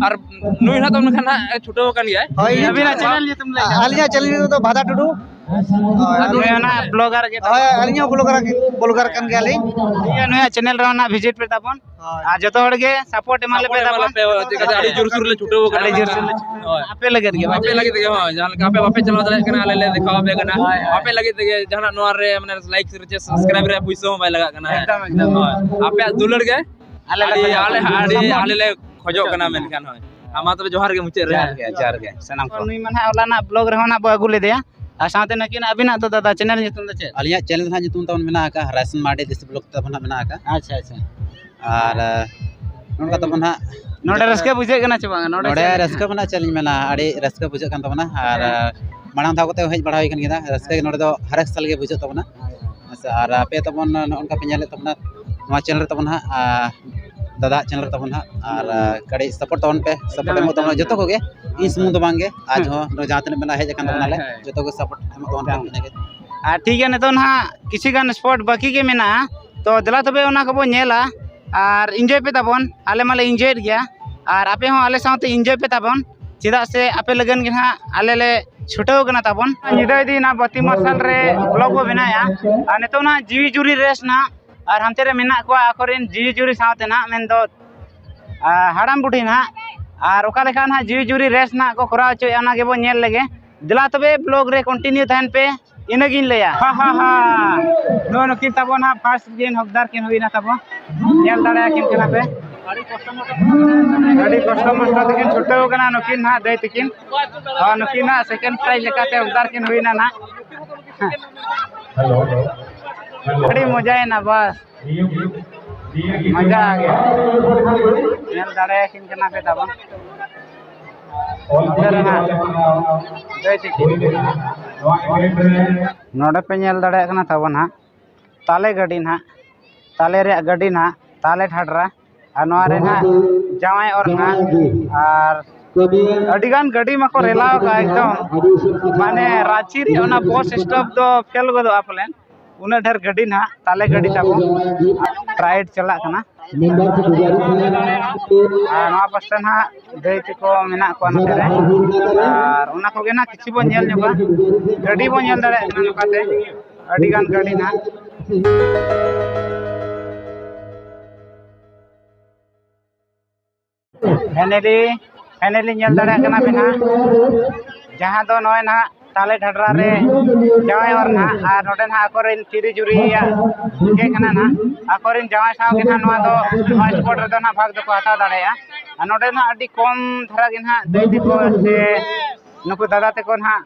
ᱟᱨ ᱱᱩᱭ ᱦᱚᱸ ᱛᱟᱵᱚᱱ ᱢᱮᱱᱠᱷᱟᱱ ᱦᱟᱸᱜ ᱪᱷᱩᱴᱟᱹᱣ ᱟᱠᱟᱱ ᱜᱮᱭᱟᱭ᱾ ᱦᱳᱭ, ᱟᱹᱵᱤᱱᱟᱜ ᱪᱮᱱᱮᱞ ᱧᱩᱛᱩᱢ ᱞᱟᱹᱭ ᱵᱮᱱ᱾ ᱟᱹᱞᱤᱧᱟᱜ ᱪᱮᱱᱮᱞ ᱧᱩᱛᱩᱢ ᱫᱚ ᱵᱷᱟᱫᱟ ᱴᱩᱰᱩ᱾ ᱦᱳᱭ, ᱟᱨ ᱱᱩᱭ ᱚᱱᱟ ᱵᱞᱚᱜᱟᱨ ᱜᱮ ᱦᱳᱭ, ᱛᱟᱵᱚᱱ᱾ ᱟᱹᱞᱤᱧ ᱦᱚᱸ ᱵᱞᱚᱜᱟᱨ, ᱵᱞᱚᱜᱟᱨ ᱠᱟᱱ ᱜᱮᱭᱟᱞᱤᱧ᱾ ᱴᱷᱤᱠ ᱜᱮᱭᱟ, ᱱᱩᱭᱟᱜ ᱪᱮᱱᱮᱞ ᱨᱮᱦᱚᱸ ᱱᱟᱦᱟᱜ ᱵᱷᱤᱡᱤᱴ ᱯᱮ ᱛᱟᱵᱚᱱ᱾ ᱦᱳᱭ᱾ ᱟᱨ ᱡᱚᱛᱚ ᱦᱚᱲ ᱜᱮ ᱥᱟᱯᱳᱨᱴ ᱮᱢᱟ ᱞᱮᱯᱮ ᱥᱟᱯᱳᱨᱴ ᱛᱟᱵᱚᱱ᱾ ᱮᱢᱟ ᱞᱮᱯᱮ, ᱪᱮᱫᱟᱜ ᱥᱮ ᱟᱹᱰᱤ ᱡᱳᱨᱥᱳᱨ ᱞᱮ ᱪᱷᱩᱴᱟᱹᱣ ᱟᱠᱟᱱᱟ᱾ ᱟᱹᱰᱤ ᱡᱳᱨᱥᱳᱨ ᱞᱮ ᱪᱷᱩᱴᱟᱹᱣ ᱦᱳᱭ᱾ ᱟᱯᱮ ᱞᱟᱹᱜᱤᱫ ᱜᱮ, ᱟᱯᱮ ᱞᱟᱹᱜᱤᱫ ᱛᱮᱜᱮ, ᱦᱳᱭ, ᱡᱟᱦᱟᱸ ᱞᱮᱠᱟ ᱟᱯᱮ ᱵᱟᱯᱮ ᱪᱟᱞᱟᱣ ᱫᱟᱲᱮᱭᱟᱜ ᱠᱟᱱᱟ, ᱟᱞᱮ ᱞᱮ ᱫᱮᱠᱷᱟᱣ ᱟᱯᱮ ᱠᱟᱱᱟ᱾ ᱦᱳᱭ, ᱦᱳᱭ᱾ ᱟᱯᱮ ᱞᱟᱹᱜᱤᱫ ᱛᱮᱜᱮ ᱡᱟᱦᱟᱱᱟᱜ ᱱᱚᱣᱟ ᱨᱮ, ᱢᱟᱱᱮ, ᱞᱟᱭᱤᱠ ᱥᱮ ᱥᱟᱵᱥᱠᱨᱟᱭᱤᱵ ᱨᱮᱭᱟᱜ ᱯᱩᱭᱥᱟᱹ ᱦᱚᱸ ᱵᱟᱭ ᱞᱟᱜᱟᱜ ᱠᱟᱱᱟ᱾ ᱮᱠᱫᱚᱢ, ᱮᱠᱫᱚᱢ᱾ ᱦᱳᱭ᱾ ᱟᱯᱮᱭᱟᱜ ᱫᱩᱞᱟᱹᱲ ᱜᱮ ᱟᱞᱮ ᱞᱮ ᱟᱹᱰᱤ, ᱠᱷᱚᱡᱚᱜ ᱟᱞᱮ, ᱠᱟᱱᱟ᱾ ᱟᱹᱰᱤ, ᱟᱞᱮ ᱞᱮ ᱠᱷᱚᱡᱚᱜ ᱠᱟᱱᱟ, ᱢᱮᱱᱠᱷᱟᱱ, ᱦᱳᱭ᱾ ᱟᱨ ᱢᱟ ᱛᱚᱵᱮ ᱡᱚᱦᱟᱨ ᱜᱮ ᱢᱩᱪᱟᱹᱫ ᱨᱮ᱾ ᱡᱚᱦᱟᱨ ᱜᱮ, ᱡᱚᱦᱟᱨ ᱜᱮ ᱥᱟᱱᱟᱢ ᱠᱚ᱾ ᱱᱩᱭ ᱢᱟ ᱱᱟᱦᱟᱜ ᱦᱚᱞᱟᱱᱟᱜ ᱵᱞᱚᱜ ᱨᱮᱦᱚᱸ ᱱᱟᱦᱟᱜ ᱵᱚ ᱟᱹᱜᱩ ᱞᱮᱫᱮᱭᱟ᱾ ᱟᱨ ᱥᱟᱶᱛᱮ ᱱᱩᱠᱤᱱ, ᱟᱹᱵᱤᱱᱟᱜ ᱫᱚ ᱫᱟᱫᱟ ᱪᱮᱱᱮᱞ ᱧᱩᱛᱩᱢ ᱫᱚ ᱪᱮᱫ? ᱟᱹᱞᱤᱧᱟᱜ ᱪᱮᱱᱮᱞ ᱫᱚ ᱱᱟᱦᱟᱜ ᱧᱩᱛᱩᱢ ᱛᱟᱵᱚᱱ ᱢᱮᱱᱟᱜ ᱟᱠᱟᱫ ᱨᱟᱭᱥᱚᱱ ᱢᱟᱨᱰᱤ ᱫᱮᱥᱤ ᱵᱞᱚᱜ ᱛᱟᱵᱚᱱ ᱱᱟᱦᱟᱜ ᱢᱮᱱᱟᱜ ᱟᱠᱟᱫ᱾ ᱟᱪᱪᱷᱟ, ᱟᱪᱪᱷᱟ᱾ ᱟᱨ, ᱟᱸ, ᱱᱚᱝᱠᱟ ᱛᱟᱵᱚᱱ ᱱᱟᱦᱟᱜ ᱱᱚᱰᱮ ᱨᱟᱹᱥᱠᱟᱹ ᱵᱩᱡᱷᱟᱹᱜ ᱠᱟᱱᱟ ᱪᱮ ᱵᱟᱝ? ᱱᱚᱰᱮ ᱱᱚᱰᱮ ᱪᱮᱫ ᱞᱮᱠᱟ? ᱨᱟᱹᱥᱠᱟᱹ ᱢᱮᱱᱟᱜᱼᱟ, ᱪᱮᱫ ᱞᱤᱧ ᱢᱮᱱᱟ, ᱟᱹᱰᱤ ᱨᱟᱹᱥᱠᱟᱹ ᱵᱩᱡᱷᱟᱹᱜ ᱠᱟᱱ ᱛᱟᱵᱚᱱᱟ᱾ ᱟᱨ ᱦᱮᱸ᱾ ᱢᱟᱲᱟᱝ ᱫᱷᱟᱣ ᱠᱟᱛᱮ ᱦᱮᱡ ᱵᱟᱲᱟ ᱦᱩᱭ ᱠᱟᱱ ᱜᱮᱭᱟ, ᱨᱟᱹᱥᱠᱟᱹ ᱜᱮ ᱱᱚᱰᱮ ᱫᱚ ᱦᱟᱨ ᱥᱟᱞ ᱜᱮ ᱵᱩᱡᱷᱟᱹᱜ ᱛᱟᱵᱚᱱᱟ᱾ ᱦᱮᱸ ᱥᱮ, ᱟᱨ ᱟᱯᱮ ᱛᱟᱵᱚᱱ ᱱᱚᱜᱼᱚ ᱱᱚᱝᱠᱟ ᱯᱮ ᱧᱮᱞᱮᱫ ᱛᱟᱵᱚᱱᱟ ᱱᱚᱣᱟ ᱪᱮᱱᱮᱞ ᱨᱮ ᱛᱟᱵᱚᱱ ᱦᱟᱸᱜ, ᱟᱨ ᱫᱟᱫᱟ ᱪᱮᱱᱮᱞ ᱨᱮ ᱛᱟᱵᱚᱱ ᱦᱟᱸᱜ, ᱟᱨ ᱠᱟᱹᱴᱤᱡ ᱥᱟᱯᱳᱨᱴ ᱛᱟᱵᱚᱱ ᱯᱮ, ᱥᱟᱯᱳᱨᱴ ᱮᱢᱚᱜ ᱛᱟᱵᱚᱱᱟ ᱡᱚᱛᱚ ᱠᱚᱜᱮ, ᱤᱧ ᱥᱩᱢᱩᱝ ᱫᱚ ᱵᱟᱝ ᱜᱮ, ᱟᱨ ᱦᱮᱸ᱾ ᱡᱟᱦᱟᱸ ᱛᱤᱱᱟᱹᱜ ᱢᱮᱱᱟᱜᱼᱟ ᱦᱮᱡ ᱟᱠᱟᱱ ᱛᱟᱵᱚᱱᱟᱞᱮ, ᱦᱮᱸ᱾ ᱡᱚᱛᱚ ᱜᱮ ᱥᱟᱯᱳᱨᱴ ᱮᱢᱚᱜ ᱛᱟᱵᱚᱱ ᱯᱮ, ᱤᱱᱟᱹᱜᱮ᱾ ᱟᱨ ᱴᱷᱤᱠ ᱜᱮᱭᱟ, ᱱᱤᱛᱚᱜ ᱱᱟᱦᱟᱜ ᱠᱤᱪᱷᱩ ᱜᱟᱱ ᱥᱯᱚᱴ ᱵᱟᱹᱠᱤ ᱜᱮ ᱢᱮᱱᱟᱜᱼᱟ, ᱛᱚ ᱫᱮᱞᱟ ᱛᱚᱵᱮ ᱚᱱᱟ ᱠᱚᱵᱚᱱ ᱧᱮᱞᱟ ᱟᱨ ᱤᱱᱡᱚᱭ ᱯᱮ ᱛᱟᱵᱚᱱ᱾ ᱟᱞᱮ ᱢᱟᱞᱮ ᱤᱱᱡᱚᱭᱮᱫ ᱜᱮᱭᱟ, ᱟᱨ ᱟᱯᱮ ᱦᱚᱸ ᱟᱞᱮ ᱥᱟᱶᱛᱮ ᱤᱱᱡᱚᱭ ᱯᱮ ᱛᱟᱵᱚᱱ, ᱪᱮᱫᱟᱜ ᱥᱮ ᱟᱯᱮ ᱞᱟᱹᱜᱤᱫ ᱜᱮ ᱱᱟᱦᱟᱜ ᱟᱞᱮ ᱞᱮ ᱪᱷᱩᱴᱟᱹᱣ ᱠᱟᱱᱟ ᱛᱟᱵᱚᱱ᱾ ᱧᱤᱫᱟᱹ ᱤᱫᱤ ᱱᱟᱦᱟᱜ ᱵᱟᱹᱛᱤ ᱢᱟᱨᱥᱟᱞ ᱨᱮ ᱵᱞᱚᱜ ᱵᱚ ᱵᱮᱱᱟᱣᱮᱫᱼᱟ, ᱟᱨ ᱱᱤᱛᱚᱜ ᱱᱟᱦᱟᱜ ᱡᱤᱣᱤ ᱡᱩᱨᱤ ᱨᱮᱥ ᱱᱟᱦᱟᱜ, ᱟᱨ ᱦᱟᱱᱛᱮ ᱨᱮ ᱢᱮᱱᱟᱜ ᱠᱚᱣᱟ ᱟᱠᱚᱨᱮᱱ ᱡᱤᱣᱤ ᱡᱩᱨᱤ ᱥᱟᱶᱛᱮ ᱱᱟᱦᱟᱜ, ᱢᱮᱱᱫᱚ ᱟᱨ ᱦᱟᱲᱟᱢ ᱵᱩᱰᱷᱤ ᱱᱟᱦᱟᱜ, ᱟᱨ ᱚᱠᱟ ᱞᱮᱠᱟ ᱱᱟᱦᱟᱜ ᱡᱤᱣᱤ ᱡᱩᱨᱤ ᱨᱮᱥ ᱱᱟᱦᱟᱜ ᱠᱚ ᱠᱚᱨᱟᱣ ᱦᱚᱪᱚᱭᱮᱫᱼᱟ, ᱚᱱᱟ ᱜᱮᱵᱚᱱ ᱧᱮᱞ ᱞᱮᱜᱮ᱾ ᱫᱮᱞᱟ ᱛᱚᱵᱮ ᱵᱞᱚᱜ ᱨᱮ ᱠᱚᱱᱴᱤᱱᱤᱭᱩ ᱛᱟᱦᱮᱱ ᱯᱮ, ᱤᱱᱟᱹᱜᱤᱧ ᱞᱟᱹᱭᱟ᱾ ᱦᱟ, ᱦᱟ, ᱦᱟ᱾ ᱱᱚᱜᱼᱚ ᱱᱩᱠᱤᱱ ᱛᱟᱵᱚᱱ ᱦᱟᱸᱜ ᱯᱷᱟᱥᱴ ᱨᱮᱱ ᱦᱚᱠᱫᱟᱨ ᱠᱤᱱ ᱦᱩᱭᱱᱟ ᱛᱟᱵᱚᱱ᱾ ᱧᱮᱞ ᱫᱟᱲᱮᱭᱟᱠᱤᱱ ᱠᱟᱱᱟ ᱯᱮ᱾ ᱟᱹᱰᱤ ᱠᱚᱥᱴᱚ ᱢᱚᱥᱴᱚ ᱛᱮᱠᱤᱱ ᱪᱷᱩᱴᱟᱹᱣ ᱠᱟᱱᱟ ᱱᱩᱠᱤᱱ ᱦᱟᱸᱜ ᱫᱟᱹᱭ ᱛᱟᱹᱠᱤᱱ᱾ ᱟᱨ ᱱᱩᱠᱤᱱ ᱦᱟᱸᱜ ᱥᱮᱠᱮᱱᱰ ᱯᱨᱟᱭᱤᱡᱽ ᱞᱮᱠᱟᱛᱮ ᱦᱚᱠᱫᱟᱨ ᱠᱤᱱ ᱦᱩᱭᱱᱟ ᱱᱟᱜ᱾ ᱟᱹᱰᱤ ᱢᱚᱡᱟᱭᱮᱱᱟ ᱵᱟᱥ᱾ ᱢᱚᱡᱟ ᱜᱮ᱾ ᱧᱮᱞ ᱫᱟᱲᱮᱭᱟᱠᱤᱱ ᱠᱟᱱᱟ ᱯᱮ ᱛᱟᱵᱚᱱ᱾ ᱱᱚᱛᱮ ᱨᱮᱱᱟᱜ ᱫᱟᱹᱭ ᱛᱟᱹᱠᱤᱱ᱾ ᱱᱚᱰᱮ ᱯᱮ ᱧᱮᱞ ᱫᱟᱲᱮᱭᱟᱜ ᱠᱟᱱᱟ ᱛᱟᱵᱚᱱ ᱦᱟᱸᱜ, ᱛᱟᱞᱮ ᱜᱟᱹᱰᱤ ᱱᱟᱦᱟᱜ, ᱛᱟᱞᱮ ᱨᱮᱭᱟᱜ ᱜᱟᱹᱰᱤ ᱱᱟᱦᱟᱜ, ᱛᱟᱞᱮ ᱴᱷᱟᱰᱨᱟ᱾ ᱟᱨ ᱱᱚᱣᱟ ᱨᱮ ᱱᱟᱦᱟᱜ ᱡᱟᱶᱟᱭ ᱚᱨ ᱱᱟᱦᱟᱜ, ᱟᱨ ᱟᱹᱰᱤᱜᱟᱱ ᱜᱟᱹᱰᱤ ᱢᱟᱠᱚ ᱨᱮᱞᱟᱣ ᱟᱠᱟᱫᱼᱟ ᱮᱠᱫᱚᱢ, ᱢᱟᱱᱮ ᱨᱟᱸᱪᱤ ᱨᱮ ᱚᱱᱟ ᱵᱚᱥ ᱥᱴᱚᱯ ᱫᱚ ᱯᱷᱮᱞ ᱜᱚᱫᱚᱜᱼᱟ ᱯᱟᱞᱮᱱ, ᱩᱱᱟᱹᱜ ᱰᱷᱮᱨ ᱜᱟᱹᱰᱤ ᱱᱟᱦᱟᱜ, ᱛᱟᱞᱮ ᱜᱟᱹᱰᱤ ᱛᱟᱵᱚ ᱨᱟᱭᱤᱰ ᱪᱟᱞᱟᱜ ᱠᱟᱱᱟ᱾ ᱟᱨ ᱱᱚᱣᱟ ᱯᱟᱥᱴᱟ ᱱᱟᱦᱟᱜ ᱫᱟᱹᱭ ᱛᱟᱠᱚ ᱢᱮᱱᱟᱜ ᱠᱚᱣᱟ ᱱᱚᱛᱮ ᱨᱮ, ᱟᱨ ᱚᱱᱟ ᱠᱚᱜᱮ ᱱᱟᱦᱟᱜ ᱠᱤᱪᱷᱩ ᱵᱚᱱ ᱧᱮᱞ ᱧᱚᱜᱟ, ᱜᱟᱹᱰᱤ ᱵᱚᱱ ᱧᱮᱞ ᱫᱟᱲᱮᱭᱟᱜ ᱠᱟᱱᱟ ᱱᱚᱝᱠᱟᱛᱮ ᱟᱹᱰᱤ ᱜᱟᱱ ᱜᱟᱹᱰᱤ ᱱᱟᱦᱟᱜ᱾ ᱯᱷᱮᱱᱮᱞᱤ, ᱯᱷᱮᱱᱮᱞᱤ ᱧᱮᱞ ᱫᱟᱲᱮᱭᱟᱜ ᱠᱟᱱᱟ ᱵᱤᱱ ᱦᱟᱸᱜ, ᱡᱟᱦᱟᱸ ᱫᱚ ᱱᱚᱜᱼᱚᱭ ᱱᱟᱦᱟᱜ ᱛᱟᱞᱮ ᱰᱷᱟᱰᱨᱟ ᱨᱮ ᱡᱟᱶᱟᱭ ᱚᱨ ᱱᱟᱦᱟᱜ, ᱟᱨ ᱱᱚᱰᱮ ᱱᱟᱦᱟᱜ ᱟᱠᱚᱨᱮᱱ ᱛᱤᱨᱤ ᱡᱩᱨᱤᱭᱟᱜ ᱜᱮ ᱠᱟᱱᱟ ᱱᱟᱦᱟᱜ, ᱟᱠᱚᱨᱮᱱ ᱡᱟᱶᱟᱭ ᱥᱟᱶ ᱜᱮ ᱱᱟᱦᱟᱜ ᱱᱚᱣᱟ ᱫᱚ, ᱱᱚᱣᱟ ᱥᱯᱳᱨᱴ ᱨᱮᱫᱚ ᱱᱟᱦᱟᱜ ᱵᱷᱟᱜᱽ ᱫᱚᱠᱚ ᱦᱟᱛᱟᱣ ᱫᱟᱲᱮᱭᱟᱜᱼᱟ᱾ ᱟᱨ ᱱᱚᱰᱮ ᱱᱟᱦᱟᱜ ᱟᱹᱰᱤ ᱠᱚᱢ ᱫᱷᱟᱨᱟ ᱜᱮ ᱱᱟᱦᱟᱜ ᱫᱟᱹᱭ ᱛᱟᱠᱚ ᱥᱮ ᱱᱩᱠᱩ ᱫᱟᱫᱟ ᱛᱟᱠᱚ ᱱᱟᱦᱟᱜ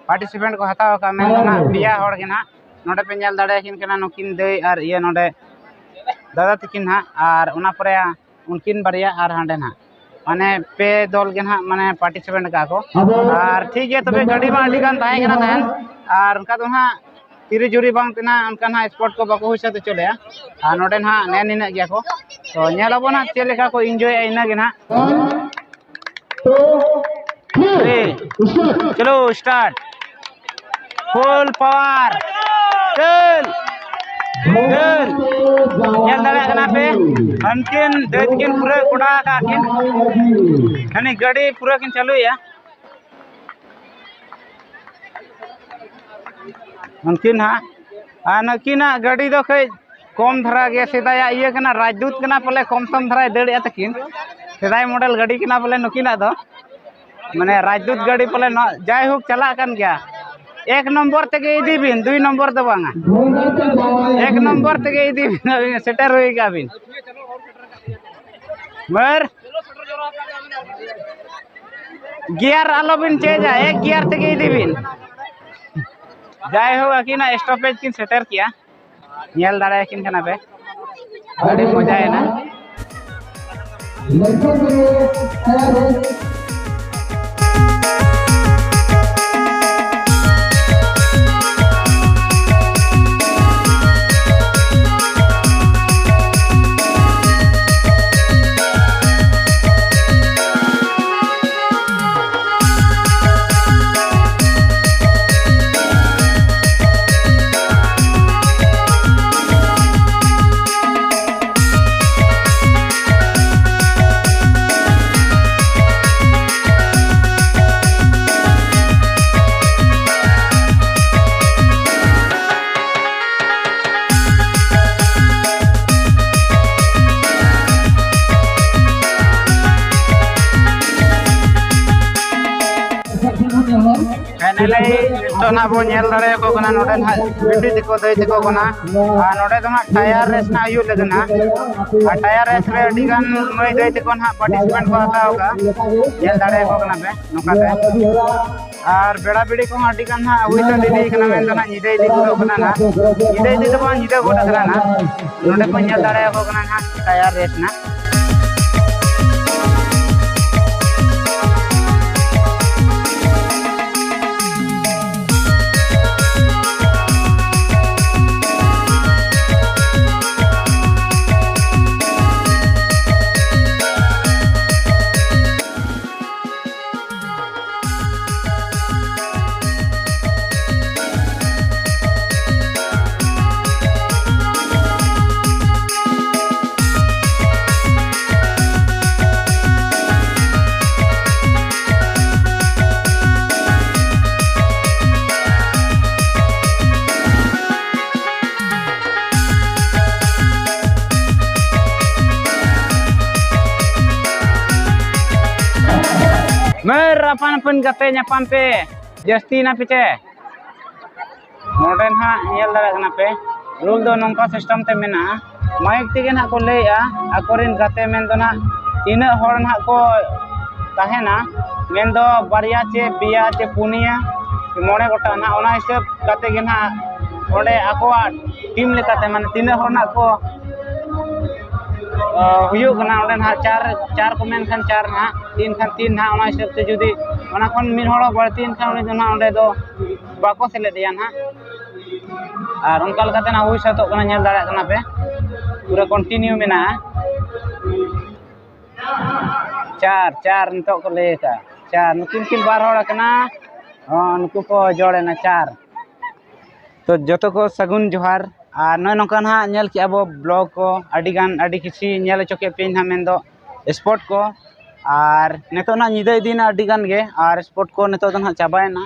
ᱯᱟᱨᱴᱤᱥᱤᱯᱮᱱᱴ ᱠᱚ ᱦᱟᱛᱟᱣ ᱟᱠᱟᱫᱼᱟ, ᱢᱮᱱᱫᱚ ᱱᱟᱦᱟᱜ ᱯᱮᱭᱟ ᱦᱚᱲ ᱜᱮ ᱱᱟᱦᱟᱜ᱾ ᱱᱚᱰᱮ ᱯᱮ ᱧᱮᱞ ᱫᱟᱲᱮᱭᱟᱠᱤᱱ ᱠᱟᱱᱟ ᱱᱩᱠᱤᱱ ᱫᱟᱹᱭ ᱟᱨ ᱤᱭᱟᱹ ᱱᱚᱰᱮ ᱫᱟᱫᱟ ᱛᱟᱹᱠᱤᱱ ᱱᱟᱦᱟᱜ, ᱟᱨ ᱚᱱᱟ ᱯᱚᱨᱮ ᱩᱱᱠᱤᱱ ᱵᱟᱨᱭᱟ ᱟᱨ ᱦᱟᱸᱰᱮ ᱱᱟᱦᱟᱜ ᱢᱟᱱᱮ ᱯᱮ ᱫᱚᱞ ᱜᱮ ᱱᱟᱦᱟᱜ ᱢᱟᱱᱮ ᱯᱟᱨᱴᱤᱥᱤᱯᱮᱴ ᱟᱠᱟᱫ ᱠᱚ᱾ ᱟᱨ ᱴᱷᱤᱠ ᱜᱮᱭᱟ, ᱛᱚᱵᱮ ᱜᱟᱹᱰᱤ ᱢᱟ ᱟᱹᱰᱤ ᱜᱟᱱ ᱛᱟᱦᱮᱸ ᱠᱟᱱᱟ ᱛᱟᱦᱮᱸᱱ, ᱟᱨ ᱚᱱᱠᱟ ᱫᱚ ᱱᱟᱦᱟᱜ ᱛᱤᱨᱤ ᱡᱩᱨᱤ ᱵᱟᱝ ᱛᱮ ᱱᱟᱦᱟᱜ ᱚᱱᱠᱟ ᱱᱟᱦᱟᱜ ᱥᱯᱳᱨᱴ ᱠᱚ ᱵᱟᱠᱚ ᱦᱩᱭ ᱥᱟᱹᱛ ᱦᱚᱪᱚ ᱞᱮᱜᱼᱟ᱾ ᱟᱨ ᱱᱚᱰᱮ ᱱᱟᱦᱟᱜ ᱱᱮ ᱱᱤᱱᱟᱹᱜ ᱜᱮᱭᱟ ᱠᱚ, ᱛᱚ ᱧᱮᱞ ᱟᱵᱚᱱ ᱱᱟᱦᱟᱜ ᱪᱮᱫ ᱞᱮᱠᱟ ᱠᱚ ᱤᱱᱡᱚᱭᱟ, ᱤᱱᱟᱹ ᱜᱮ ᱱᱟᱦᱟᱜ᱾ ᱪᱚᱞᱚ ᱥᱴᱟᱨᱴ, ᱯᱷᱩᱞ ᱯᱟᱣᱟᱨ᱾ ᱪᱟᱹᱞ ᱪᱟᱹᱞ᱾ ᱧᱮᱞ ᱫᱟᱲᱮᱭᱟᱜ ᱠᱟᱱᱟ ᱯᱮ, ᱦᱟᱱᱠᱤᱱ ᱫᱟᱹᱭ ᱛᱟᱹᱠᱤᱱ ᱯᱩᱨᱟᱹ ᱠᱚᱰᱟ ᱟᱠᱟᱫ ᱠᱤᱱ᱾ ᱦᱟᱹᱱᱤ ᱜᱟᱹᱰᱤ ᱯᱩᱨᱟᱹ ᱠᱤᱱ ᱪᱟᱹᱞᱩᱭᱮᱫᱼᱟ ᱩᱱᱠᱤᱱ ᱦᱟᱸᱜ᱾ ᱟᱨ ᱱᱩᱠᱤᱱᱟᱜ ᱜᱟᱹᱰᱤ ᱫᱚ ᱠᱟᱹᱡ ᱠᱚᱢ ᱫᱷᱟᱨᱟ ᱜᱮ, ᱥᱮᱫᱟᱭᱟᱜ ᱤᱭᱟᱹ ᱠᱟᱱᱟ, ᱨᱟᱡᱽᱫᱩᱛ ᱠᱟᱱᱟ, ᱯᱟᱞᱮ ᱠᱚᱢ ᱥᱚᱢ ᱫᱷᱟᱨᱟᱭ ᱫᱟᱹᱲᱮᱜᱼᱟ ᱛᱟᱹᱠᱤᱱ᱾ ᱥᱮᱫᱟᱭ ᱢᱚᱰᱮᱞ ᱜᱟᱹᱰᱤ ᱠᱟᱱᱟ ᱯᱟᱞᱮ ᱱᱩᱠᱤᱱᱟᱜ ᱫᱚ, ᱢᱟᱱᱮ ᱨᱟᱡᱽᱫᱩᱛ ᱜᱟᱹᱰᱤ ᱯᱟᱞᱮ ᱱᱚᱣᱟ, ᱡᱟᱭᱦᱳᱠ, ᱪᱟᱞᱟᱜ ᱠᱟᱱ ᱜᱮᱭᱟ᱾ ᱮᱠ ᱱᱚᱢᱵᱚᱨ ᱛᱮᱜᱮ ᱤᱫᱤ ᱵᱤᱱ, ᱫᱩᱭ ᱱᱚᱢᱵᱚᱨ ᱫᱚ ᱵᱟᱝᱟ, ᱮᱠ ᱱᱚᱢᱵᱚᱨ ᱛᱮᱜᱮ ᱤᱫᱤ ᱵᱤᱱ, ᱟᱹᱵᱤᱱ ᱥᱮᱴᱮᱨ ᱦᱩᱭ ᱠᱟᱜ ᱵᱤᱱ᱾ ᱢᱟᱹᱨ ᱜᱤᱭᱟᱨ ᱟᱞᱚᱵᱤᱱ ᱪᱮᱧᱡᱟ, ᱮᱠ ᱜᱤᱭᱟᱨ ᱛᱮᱜᱮ ᱤᱫᱤ ᱵᱤᱱ᱾ ᱡᱟᱭᱦᱳᱠ, ᱟᱹᱠᱤᱱᱟᱜ ᱥᱴᱚᱯᱮᱡᱽ ᱠᱤᱱ ᱥᱮᱴᱮᱨ ᱠᱮᱜᱼᱟ, ᱧᱮᱞ ᱫᱟᱲᱮᱭᱟᱠᱤᱱ ᱠᱟᱱᱟ ᱯᱮ, ᱟᱹᱰᱤ ᱢᱚᱡᱟᱭᱮᱱᱟ᱾ ᱯᱷᱟᱭᱱᱟᱞᱤ ᱱᱤᱛᱚᱜ ᱱᱟᱦᱟᱜ ᱵᱚᱱ ᱧᱮᱞ ᱫᱟᱲᱮᱭᱟᱠᱚ ᱠᱟᱱᱟ, ᱱᱚᱰᱮ ᱱᱟᱦᱟᱜ ᱵᱤᱴᱤ ᱛᱟᱠᱚ, ᱫᱟᱹᱭ ᱛᱟᱠᱚ ᱠᱟᱱᱟ᱾ ᱟᱨ ᱱᱚᱰᱮ ᱫᱚ ᱱᱟᱦᱟᱜ ᱴᱟᱭᱟᱨ ᱨᱮᱥ ᱱᱟᱦᱟᱜ ᱦᱩᱭᱩᱜ ᱞᱟᱹᱜᱤᱫ ᱱᱟᱦᱟᱜ᱾ ᱟᱨ ᱴᱟᱭᱟᱨ ᱨᱮᱥ ᱨᱮ ᱟᱹᱰᱤ ᱜᱟᱱ ᱢᱟᱹᱭ ᱫᱟᱹᱭ ᱛᱟᱠᱚ ᱱᱟᱦᱟᱜ ᱯᱟᱨᱴᱤᱥᱤᱯᱮᱴ ᱠᱚ ᱦᱟᱛᱟᱣ ᱟᱠᱟᱫᱼᱟ, ᱧᱮᱞ ᱫᱟᱲᱮᱭᱟᱠᱚ ᱠᱟᱱᱟ ᱯᱮ ᱱᱚᱝᱠᱟ ᱛᱮ᱾ ᱟᱨ ᱵᱮᱲᱟ ᱵᱤᱲᱤ ᱠᱚᱦᱚᱸ ᱟᱹᱰᱤ ᱜᱟᱱ ᱱᱟᱦᱟᱜ ᱦᱩᱭ ᱥᱟᱹᱛ ᱤᱫᱤ ᱠᱟᱱᱟ, ᱢᱮᱱᱫᱚ ᱱᱟᱦᱟᱜ ᱧᱤᱫᱟᱹ ᱤᱫᱤ ᱜᱚᱫᱚᱜ ᱠᱟᱱᱟ ᱱᱟᱦᱟᱜ, ᱧᱤᱫᱟᱹ ᱤᱫᱤ ᱫᱚ ᱵᱟᱝ, ᱧᱤᱫᱟᱹ ᱜᱚᱫ ᱟᱠᱟᱱᱟ ᱱᱟᱦᱟᱜ᱾ ᱱᱚᱰᱮ ᱠᱚ ᱧᱮᱞ ᱫᱟᱲᱮᱭᱟᱠᱚ ᱠᱟᱱᱟ ᱱᱟᱦᱟᱜ ᱴᱟᱭᱟᱨ ᱨᱮᱥ ᱱᱟᱦᱟᱜ᱾ ᱟᱯᱟᱱ ᱟᱹᱯᱤᱱ ᱜᱟᱛᱮ ᱧᱟᱯᱟᱢ ᱯᱮ, ᱡᱟᱹᱥᱛᱤᱭᱮᱱᱟ ᱯᱮ ᱪᱮ? ᱱᱚᱰᱮ ᱱᱟᱦᱟᱜ ᱧᱮᱞ ᱫᱟᱲᱮᱭᱟᱜ ᱠᱟᱱᱟ ᱯᱮ, ᱨᱩᱞ ᱫᱚ ᱱᱚᱝᱠᱟ ᱥᱤᱥᱴᱮᱢ ᱛᱮ ᱢᱮᱱᱟᱜᱼᱟ, ᱢᱟᱭᱤᱠ ᱛᱮᱜᱮ ᱱᱟᱦᱟᱜ ᱠᱚ ᱞᱟᱹᱭᱮᱜᱼᱟ ᱟᱠᱚᱨᱮᱱ ᱜᱟᱛᱮ ᱢᱮᱱᱫᱚ ᱱᱟᱦᱟᱜ ᱛᱤᱱᱟᱹᱜ ᱦᱚᱲ ᱱᱟᱦᱟᱜ ᱠᱚ ᱛᱟᱦᱮᱱᱟ, ᱢᱮᱱᱫᱚ ᱵᱟᱨᱭᱟ ᱪᱮ ᱯᱮᱭᱟ ᱪᱮ ᱯᱩᱱᱭᱟᱹ, ᱢᱚᱬᱮ ᱜᱚᱴᱟᱝ ᱱᱟᱦᱟᱜ, ᱚᱱᱟ ᱦᱤᱥᱟᱹᱵ ᱠᱟᱛᱮ ᱜᱮ ᱱᱟᱦᱟᱜ ᱚᱸᱰᱮ ᱟᱠᱚᱣᱟᱜ ᱴᱤᱢ ᱞᱮᱠᱟᱛᱮ, ᱢᱟᱱᱮ ᱛᱤᱱᱟᱹᱜ ᱦᱚᱲ ᱱᱟᱦᱟᱜ ᱠᱚ ᱦᱩᱭᱩᱜ ᱠᱟᱱᱟ, ᱚᱸᱰᱮ ᱱᱟᱦᱟᱜ ᱪᱟᱨ, ᱪᱟᱨ ᱠᱚ ᱢᱮᱱᱠᱷᱟᱱ ᱪᱟᱨ ᱱᱟᱦᱟᱜ, ᱛᱤᱱ ᱠᱷᱟᱱ ᱛᱤᱱ ᱱᱟᱦᱟᱜ, ᱚᱱᱟ ᱦᱤᱥᱟᱹᱵ ᱛᱮ ᱡᱩᱫᱤ ᱚᱱᱟ ᱠᱷᱚᱱ ᱢᱤᱫ ᱦᱚᱲ ᱦᱚᱸ ᱵᱟᱹᱲᱛᱤᱭᱮᱱ ᱠᱷᱟᱱ ᱩᱱᱤ ᱫᱚ ᱱᱟᱦᱟᱜ ᱚᱸᱰᱮ ᱫᱚ ᱵᱟᱠᱚ ᱥᱮᱞᱮᱫᱮᱭᱟ ᱱᱟᱦᱟᱜ᱾ ᱟᱨ ᱚᱱᱠᱟ ᱞᱮᱠᱟᱛᱮ ᱱᱟᱦᱟᱜ ᱦᱩᱭ ᱥᱟᱹᱛᱚᱜ ᱠᱟᱱᱟ, ᱧᱮᱞ ᱫᱟᱲᱮᱭᱟᱜ ᱠᱟᱱᱟ ᱯᱮ ᱯᱩᱨᱟᱹ ᱠᱚᱱᱴᱤᱱᱤᱭᱩ ᱢᱮᱱᱟᱜᱼᱟ᱾ ᱪᱟᱨ ᱪᱟᱨ ᱱᱤᱛᱚᱜ ᱠᱚ ᱞᱟᱹᱭ ᱟᱠᱟᱫᱼᱟ, ᱪᱟᱨ, ᱱᱩᱠᱤᱱ ᱠᱤᱱ ᱵᱟᱨ ᱦᱚᱲ ᱟᱠᱟᱱᱟ᱾ ᱦᱚᱸ, ᱱᱩᱠᱩ ᱠᱚ ᱡᱚᱲ ᱮᱱᱟ ᱪᱟᱨ᱾ ᱛᱚ ᱡᱚᱛᱚ ᱠᱚ ᱥᱟᱹᱜᱩᱱ ᱡᱚᱦᱟᱨ᱾ ᱟᱨ ᱱᱚᱜᱼᱚᱭ ᱱᱚᱝᱠᱟ ᱱᱟᱦᱟᱜ ᱧᱮᱞ ᱠᱮᱜᱼᱟ ᱵᱚ ᱵᱞᱚᱜ ᱠᱚ, ᱟᱹᱰᱤ ᱜᱟᱱ ᱟᱹᱰᱤ ᱠᱤᱪᱷᱩ ᱧᱮᱞ ᱦᱚᱪᱚ ᱠᱮᱫ ᱯᱮᱭᱟᱧ ᱱᱟᱦᱟᱜ, ᱢᱮᱱᱫᱚ ᱥᱯᱳᱨᱴ ᱠᱚ᱾ ᱟᱨ ᱱᱤᱛᱚᱜ ᱱᱟᱦᱟᱜ ᱧᱤᱫᱟᱹ ᱤᱫᱤᱭᱮᱱᱟ ᱟᱹᱰᱤ ᱜᱟᱱ ᱜᱮ, ᱟᱨ ᱥᱯᱳᱨᱴ ᱠᱚ ᱱᱤᱛᱚᱜ ᱫᱚ ᱱᱟᱦᱟᱜ ᱪᱟᱵᱟᱭᱮᱱᱟ᱾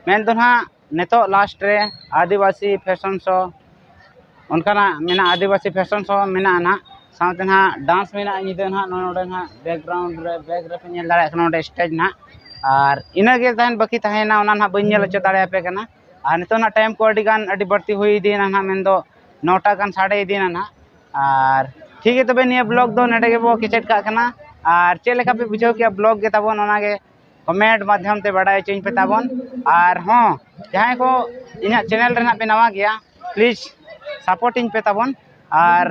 ᱢᱮᱱᱫᱚ ᱱᱟᱦᱟᱜ ᱱᱤᱛᱚᱜ ᱞᱟᱥᱴ ᱨᱮ ᱟᱹᱫᱤᱵᱟᱹᱥᱤ ᱯᱷᱮᱥᱚᱱ ᱥᱳ ᱚᱱᱠᱟᱱᱟᱜ ᱢᱮᱱᱟᱜᱼᱟ, ᱟᱹᱫᱤᱵᱟᱹᱥᱤ ᱯᱷᱮᱥᱚᱱ ᱥᱳ ᱢᱮᱱᱟᱜᱼᱟ ᱱᱟᱦᱟᱜ, ᱥᱟᱶᱛᱮ ᱱᱟᱦᱟᱜ ᱰᱟᱱᱥ ᱢᱮᱱᱟᱜᱼᱟ ᱧᱤᱫᱟᱹ ᱱᱟᱦᱟᱜ᱾ ᱱᱚᱜᱼᱚᱭ ᱱᱚᱰᱮ ᱱᱟᱦᱟᱜ ᱵᱮᱠᱜᱨᱟᱣᱩᱱᱰ ᱨᱮ, ᱵᱮᱠ ᱨᱮᱯᱮ ᱧᱮᱞ ᱫᱟᱲᱮᱭᱟᱜ ᱠᱟᱱᱟ ᱱᱚᱰᱮ ᱥᱴᱮᱡᱽ ᱱᱟᱦᱟᱜ᱾ ᱟᱨ ᱤᱱᱟᱹᱜᱮ ᱛᱟᱦᱮᱱ ᱵᱟᱹᱠᱤ ᱛᱟᱦᱮᱸᱭᱮᱱᱟ, ᱚᱱᱟ ᱱᱟᱦᱟᱜ ᱵᱟᱹᱧ ᱧᱮᱞ ᱦᱚᱪᱚ ᱫᱟᱲᱮᱭᱟᱯᱮ ᱠᱟᱱᱟ᱾ ᱟᱨ ᱱᱤᱛᱚᱜ ᱱᱟᱦᱟᱜ ᱴᱟᱭᱤᱢ ᱠᱚ ᱟᱹᱰᱤ ᱜᱟᱱ ᱟᱹᱰᱤ ᱵᱟᱹᱲᱛᱤ ᱦᱩᱭ ᱤᱫᱤᱭᱮᱱᱟ ᱱᱟᱦᱟᱜ, ᱢᱮᱱᱫᱚ ᱱᱚᱴᱟ ᱜᱟᱱ ᱥᱟᱰᱮ ᱤᱫᱤᱭᱮᱱᱟ ᱱᱟᱦᱟᱜ᱾ ᱟᱨ ᱴᱷᱤᱠ ᱜᱮᱭᱟ, ᱛᱚᱵᱮ ᱱᱤᱭᱟᱹ ᱵᱞᱚᱜ ᱫᱚ ᱱᱚᱰᱮ ᱜᱮᱵᱚ ᱠᱮᱪᱮᱫ ᱠᱟᱜ ᱠᱟᱱᱟ᱾ ᱟᱨ ᱪᱮᱫ ᱞᱮᱠᱟ ᱯᱮ ᱵᱩᱡᱷᱟᱹᱣ ᱠᱮᱜᱼᱟ ᱵᱞᱚᱜ ᱜᱮ ᱛᱟᱵᱚᱱ, ᱚᱱᱟᱜᱮ ᱠᱚᱢᱮᱱᱴ ᱢᱟᱫᱽᱫᱷᱚᱢ ᱛᱮ ᱵᱟᱰᱟᱭ ᱦᱚᱪᱚᱧ ᱯᱮ ᱛᱟᱵᱚᱱ᱾ ᱟᱨ ᱦᱚᱸ, ᱡᱟᱦᱟᱸᱭ ᱠᱚ ᱤᱧᱟᱹᱜ ᱪᱮᱱᱮᱞ ᱨᱮ ᱱᱟᱦᱟᱜ ᱯᱮ ᱱᱟᱣᱟ ᱜᱮᱭᱟ, ᱯᱞᱤᱡᱽ ᱥᱟᱯᱳᱨᱴ ᱤᱧ ᱯᱮ ᱛᱟᱵᱚᱱ᱾ ᱟᱨ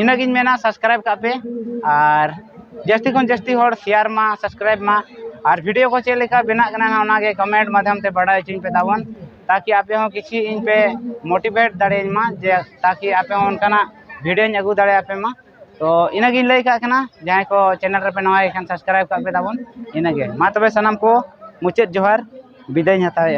ᱤᱱᱟᱹᱜᱤᱧ ᱢᱮᱱᱟ, ᱥᱟᱵᱥᱠᱨᱟᱭᱤᱵᱽ ᱠᱟᱜ ᱯᱮ᱾ ᱟᱨ ᱡᱟᱹᱥᱛᱤ ᱠᱷᱚᱱ ᱡᱟᱹᱥᱛᱤ ᱦᱚᱲ ᱥᱮᱭᱟᱨ ᱢᱟ, ᱥᱟᱵᱥᱠᱨᱟᱭᱤᱵᱽ ᱢᱟ᱾ ᱟᱨ ᱵᱷᱤᱰᱤᱭᱳ ᱠᱚ ᱪᱮᱫ ᱞᱮᱠᱟ ᱵᱮᱱᱟᱜ ᱠᱟᱱᱟ ᱱᱟᱦᱟᱜ, ᱚᱱᱟᱜᱮ ᱠᱚᱢᱮᱱᱴ ᱢᱟᱫᱽᱫᱷᱚᱢ ᱛᱮ ᱵᱟᱰᱟᱭ ᱦᱚᱪᱚᱧ ᱯᱮ ᱛᱟᱵᱚᱱ, ᱛᱟᱠᱤ ᱟᱯᱮ ᱦᱚᱸ ᱠᱤᱪᱷᱩ ᱤᱧ ᱯᱮ ᱢᱳᱴᱤᱵᱷᱮᱴ ᱫᱟᱲᱮᱭᱟᱹᱧ ᱢᱟ, ᱡᱮ ᱛᱟᱠᱤ ᱟᱯᱮ ᱦᱚᱸ ᱚᱱᱠᱟᱱᱟᱜ ᱵᱷᱤᱰᱤᱭᱳᱧ ᱟᱹᱜᱩ ᱫᱟᱲᱮᱭᱟᱯᱮ ᱢᱟ᱾ ᱛᱚ ᱤᱱᱟᱹᱜᱤᱧ ᱞᱟᱹᱭ ᱠᱟᱜ ᱠᱟᱱᱟ, ᱡᱟᱦᱟᱸᱭ ᱠᱚ ᱪᱮᱱᱮᱞ ᱨᱮᱯᱮ ᱱᱟᱣᱟ ᱜᱮ ᱠᱷᱟᱱ ᱥᱟᱵᱥᱠᱨᱟᱭᱤᱵᱽ ᱠᱟᱜ ᱯᱮ ᱛᱟᱵᱚᱱ᱾ ᱤᱱᱟᱹᱜᱮ ᱢᱟ ᱛᱚᱵᱮ ᱥᱟᱱᱟᱢ ᱠᱚ ᱢᱩᱪᱟᱹᱫ ᱡᱚᱦᱟᱨ, ᱵᱤᱫᱟᱹᱭᱤᱧ ᱦᱟᱛᱟᱣᱮᱫᱼᱟ᱾